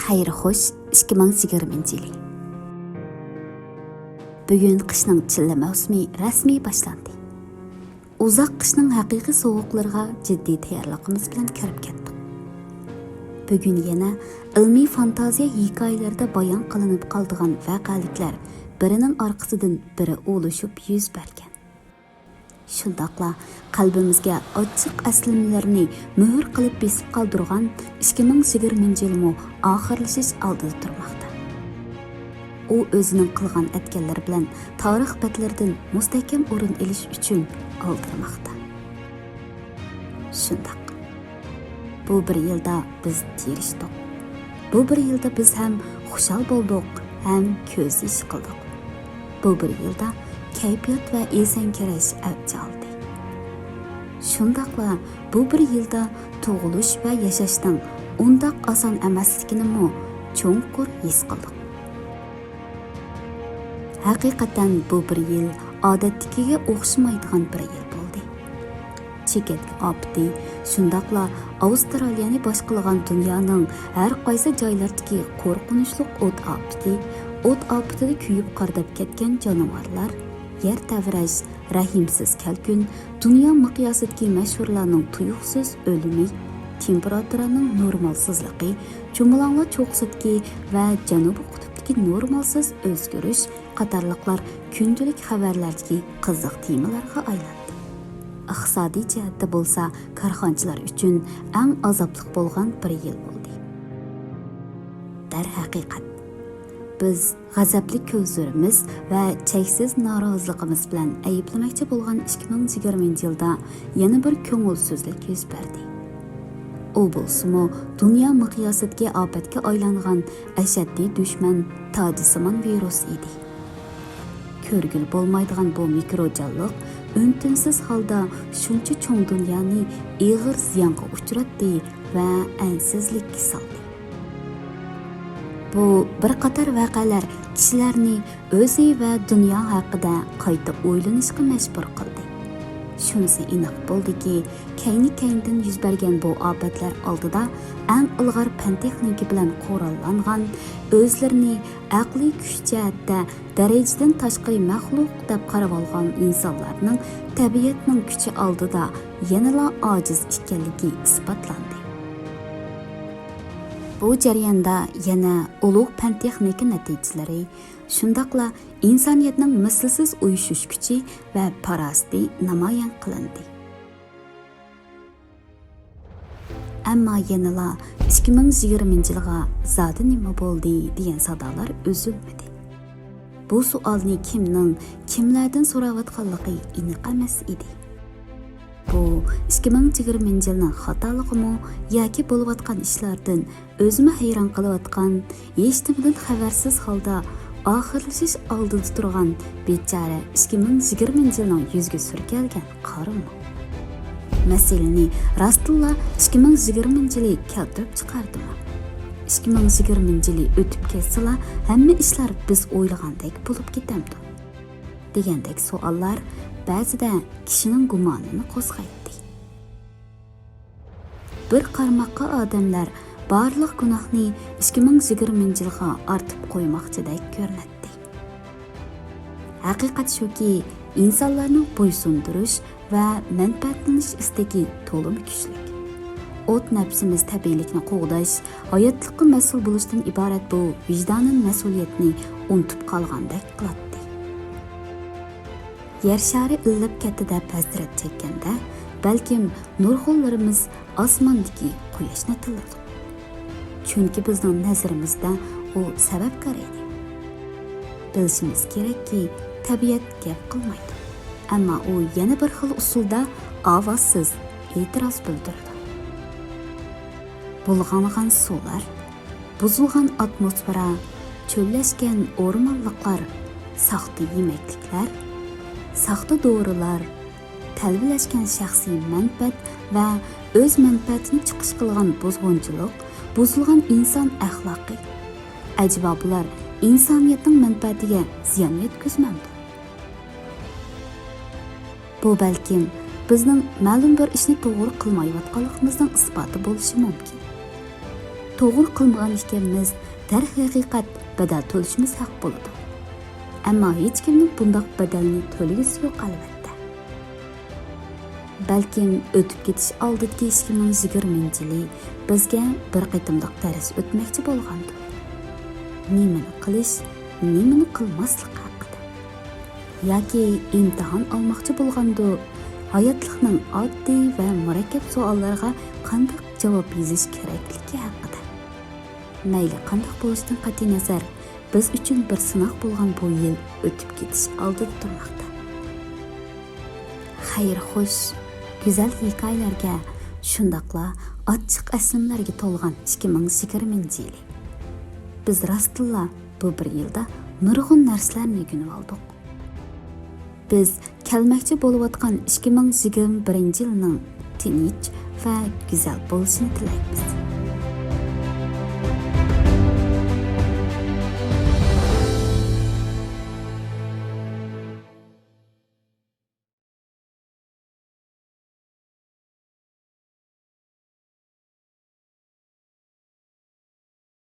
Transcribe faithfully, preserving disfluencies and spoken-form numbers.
خەير خوش، ئىككى مىڭ يىگىرمىنچى يىلى. بۈگۈن قىشنىڭ چىللە مەۋسۇمى رەسمىي باشلاندى. ئۇزاق قىشنىڭ ھەقىقىي سوغۇقلىرىغا جىددىي تەييارلىقىمىز بىلەن كىرىپ كەتتۇق. بۈگۈن يەنە ئىلمىي فانتازىيە ھېكايىلىرىدە بايان قىلىنىپ قالىدىغان ۋەقەلىكلەر بىرىنىڭ ئارقىسىدىن بىرى ئۇلىشىپ يۈز بەرگەن. شۇنداقلا قەلبىمىزگە ئاچچىق ئەسلىمىلەرنى مۆھۈر قىلىپ بېسىپ قالدۇرغان ئىككى مىڭ يىگىرمىنچى يىلمۇ ئاخىرلىشىش ئالدىدا تۇرماقتا. ئۇ ئۆزىنىڭ قىلغان ئەتكەنلىرى بىلەن تارىخ بەتلىرىدىن مۇستەھكەم ئورۇن ئېلىش ئۈچۈن ئالدىرىماقتا. شۇنداق. بۇ بىر يىلدا بىز تىرىشتۇق. بۇ بىر يىلدا بىز ھەم خۇشال بولدۇق، ھەم كۆز يېشى قىلدۇق. بۇ بىر يىلدا كەيپىيات ۋە ئېسەڭگىرەش ئەۋج ئالدى. شۇنداقلا بۇ بىر يىلدا تۇغۇلۇش ۋە ياشاشنىڭ ئۇنداق ئاسان ئەمەسلىكىنىمۇ چوڭقۇر ھېس قىلدۇق. ھەقىقەتەن بۇ بىر يىل ئادەتتىكىگە ئوخشىمايدىغان بىر يىل بولدى. چېكەتكە ئاپىتى، شۇنداقلا ئاۋسترالىيەنى باشقىلىغان دۇنيانىڭ ھەر قايسى جايلىرىدىكى قورقۇنچلۇق ئوت ئاپىتى، ئوت ئاپىتىدە كۆيۈپ قارىداپ كەتكەن جانىۋارلار، يەر تەۋرەش، رەھىمسىز كەلكۈن، دۇنيا مىقياسىدىكى مەشھۇرلارنىڭ تۇيۇقسىز ئۆلۈمى، تېمپېراتۇرانىڭ نورمالسىزلىقى، چۇمۇلاڭلار چوققىسىدىكى ۋە جەنۇبىي قۇتۇپتىكى نورمالسىز ئۆزگىرىش قاتارلىقلار كۈندىلىك خەۋەرلەردىكى قىزىق تېمىلارغا ئايلاندى. ئىقتىسادىي جەھەتتە بولسا كارخانىچىلار ئۈچۈن ئەڭ ئازابلىق بولغان بىر يىل بولدى. دەرھەقىقەت، بىز غەزەپلىك كۆزلىرىمىز ۋە چەكسىز نارازىلىقىمىز بىلەن ئەيىبلىمەكچى بولغان ئىككى مىڭ يىگىرمىنچى يىلدا يەنە بىر كۆڭۈلسىزلىك يۈز بەردى. ئۇ بولسىمۇ دۇنيا مىقياسىدىكى ئاپەتكە ئايلانغان ئەشەددىي دۈشمەن تاجسىمان ۋىرۇس ئىدى. كۆرگىلى بولمايدىغان بۇ مىكرو جانلىق ئۈن-تىنسىز ھالدا شۇنچە چوڭ دۇنيانى ئېغىر زىيانغا ئۇچراتتى ۋە ئەنسىزلىككە سالدى. بۇ بىر قاتار ۋەقەلەر كىشىلەرنى ئۆزى ۋە دۇنيا ھەققىدە قايتا ئويلىنىشقا مەجبۇر قىلدى. شۇنىسى ئېنىق بولدىكى، كەينى-كەينىدىن يۈز بەرگەن بۇ ئاپەتلەر ئالدىدا ئەڭ ئىلغار پەن-تېخنىكا بىلەن قوراللانغان، ئۆزلىرىنى ئەقلىي كۈچ جەھەتتە دەرىجىدىن تاشقىرى مەخلۇق دەپ قارىۋالغان ئىنسانلارنىڭ تەبىئەتنىڭ كۈچى ئالدىدا يەنىلا ئاجىز ئىكەنلىكى ئىسپاتلاندى. بۇ جەرياندا يەنە ئۇلۇغ پەن-تېخنىكا نەتىجىلىرى، شۇنداقلا ئىنسانىيەتنىڭ مىسلىسىز ئۇيۇشۇش كۈچى ۋە پاراسىتى نامايان قىلىندى. ئەمما يەنىلا «ئىككى مىڭ يىگىرمىنچى يىلغا زادى نېمە بولدى؟» دېگەن سادالار ئۈزۈلمىدى. بۇ سوئالنى كىمنىڭ، كىملەردىن سوراۋاتقانلىقى ئېنىق ئەمەس ئىدى. بۇ ئىككى مىڭ يىگىرمىنچى يىلنىڭ خاتالىقىمۇ ياكى بولۇۋاتقان ئىشلاردىن ئۆزىمۇ ھەيران قېلىۋاتقان، ھېچنېمىدىن خەۋەرسىز ھالدا ئاخىرلىشىش ئالدىدا تۇرغان بىچارە ئىككى مىڭ يىگىرمىنچى يىلنىڭ يۈزىگە سۈركەلگەن قارىمۇ؟ مەسىلىنى راستتىنلا ئىككى مىڭ يىگىرمىنچى يىلى كەلتۈرۈپ چىقاردىمۇ؟ ئىككى مىڭ يىگىرمىنچى يىلى ئۆتۈپ كەتسىلا، ھەممە ئىشلار بىز ئويلىغاندەك بولۇپ كېتەمدۇ؟ دېگەندەك سوئاللار بەزىدە كىشىنىڭ گۇمانىنى قوزغايتتى. بىر قارىماققا ئادەملەر بارلىق گۇناھنى ئىككى مىڭ يىگىرمىنچى يىلغا ئارتىپ قويماقچىدەك كۆرۈنەتتى. ھەقىقەت شۇكى، ئىنسانلارنىڭ بويسۇندۇرۇش ۋە مەنپەئەتلىنىش ئىستىكى تولىمۇ كۈچلۈك. ئوت نەپسىمىز تەبىئىيلىكنى قوغداش، ھاياتلىققا مەسئۇل بولۇشتىن ئىبارەت بۇ ۋىجدانىي مەسئۇلىيەتنى ئۇنتۇپ قالغاندەك قىلاتتى. يەر شارى ئىللىپ كەتتى دەپ ھەسرەت چەككەندە، بەلكىم نۇرغۇنلىرىمىز ئاسماندىكى قۇياشنى تىللىدۇق. چۈنكى بىزنىڭ نەزىرىمىزدە ئۇ سەۋەبكار ئىدى. بىلىشىمىز كېرەككى، تەبىئەت گەپ قىلمايدۇ. ئەمما ئۇ يەنە بىر خىل ئۇسۇلدا ئاۋازسىز ئېتىراز بىلدۈرىدۇ. بۇلغانغان سۇلار، بۇزۇلغان ئاتموسفېرا، چۆللەشكەن ئورمانلىقلار، ساختا يېمەكلىكلەر، ساختا دورىلار، تەلۋىلەشكەن شەخسىي مەنپەئەت ۋە ئۆز مەنپەئەتىنى چىقىش قىلغان بۇزغۇنچىلىق، بۇزۇلغان ئىنسان ئەخلاقى. ئەجەبا بۇلار ئىنسانىيەتنىڭ مەنپەئەتىگە زىيان يەتكۈزمەمدۇ؟ بۇ بەلكىم بىزنىڭ مەلۇم بىر ئىشنى توغرا قىلمايۋاتقانلىقىمىزنىڭ ئىسپاتى بولۇشى مۇمكىن. توغرا قىلمىغان ئىكەنمىز، دەرھەقىقەت بەدەل تۆلىشىمىز ھەق بولىدۇ. ئەمما ھېچكىمنىڭ بۇنداق بەدەلنى تۆلىگۈسى يوق، ئەلۋەتتە. بەلكىم ئۆتۈپ كېتىش ئالدىدىكى ئىككى مىڭ يىگىرمىنچى يىلى بىزگە بىر قېتىملىق دەرس ئۆتمەكچى بولغاندۇ. نېمىنى قىلىش، نېمىنى قىلماسلىق ھەققىدە. ياكى ئىمتىھان ئالماقچى بولغاندۇ، ھاياتلىقنىڭ ئاددىي ۋە مۇرەككەپ سوئاللارغا قانداق جاۋاب يېزىش كېرەكلىكى ھەققىدە. مەيلى قانداق بولۇشىدىن قەتئىينەزەر، بىز ئۈچۈن بىر سىناق بولغان بۇ يىل ئۆتۈپ كېتىش ئالدىدا تۇرماقتا. خەير خوش، گۈزەل ھېكايىلەرگە، شۇنداقلا ئاچچىق ئەسلىمىلەرگە تولغان ئىككى مىڭ يىگىرمىنچى يىلى. بىز راستتىنلا بۇ بىر يىلدا نۇرغۇن نەرسىلەرنى ئۆگىنىۋالدۇق. بىز كەلمەكچى بولۇۋاتقان ئىككى مىڭ يىگىرمە بىرىنچى يىلنىڭ تىنچ ۋە گۈزەل بولۇشىنى تىلەيمىز.